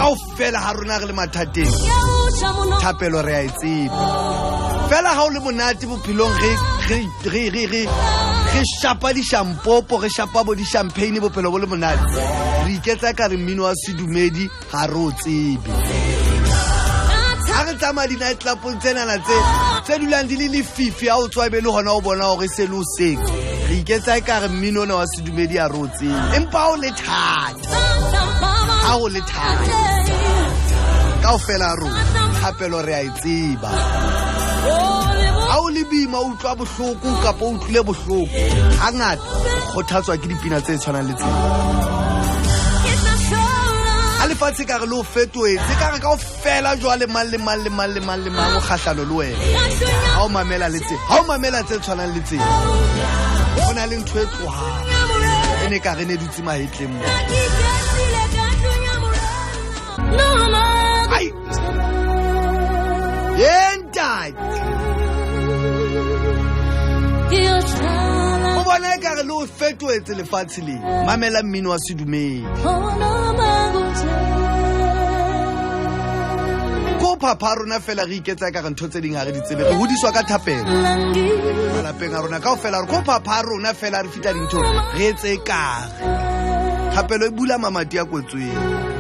Kaofela ha rona re le mathateng, thapelo re a e tseba. Fela ha o le monate bophelong, re shapa dishampopo, re shapa bo di-champagne, bophelo bo le monate, re iketsa ka re mmino wa sedumedi ga re o tsebe. Ha re tsamaya di-night clubong tsenana tse dulang di le lefifi, ha o tswa be le hona o bona hore se le o seng, re iketsa e ka re mmino ona wa sedumedi a re o tsebe. Empa ha o le thata, ha o le thata, kaofela rona thapelo re a e tseba. Ha o le boima, o utlwa bohloko kapa o utlwile bohloko, hangata o kgothatswa ke dipina tse tshwanang le tsena. Ha lefatshe ka re le o fetoetse, ka re kaofela jwale mang le mang le mang le mang le mang o kgahlano le wena, ha o mamela le tse, ha o mamela tse tshwanang le tsena, ho na le ntho e tlohang e ne ka re ne dutse mahetleng mo. Ai, ye ntate, o bona e ka re le o fetoetse lefatshe le, mamela mmino wa sedumedi. Ko phapha rona fela re iketsa ka re ntho tse ding ha re di tsebe. Re hodiswa ka thapelo malapeng a rona kaofela. Re ko phapha rona fela re fihla dintho re etse kare thapelo e bula mamati a kwetsweng.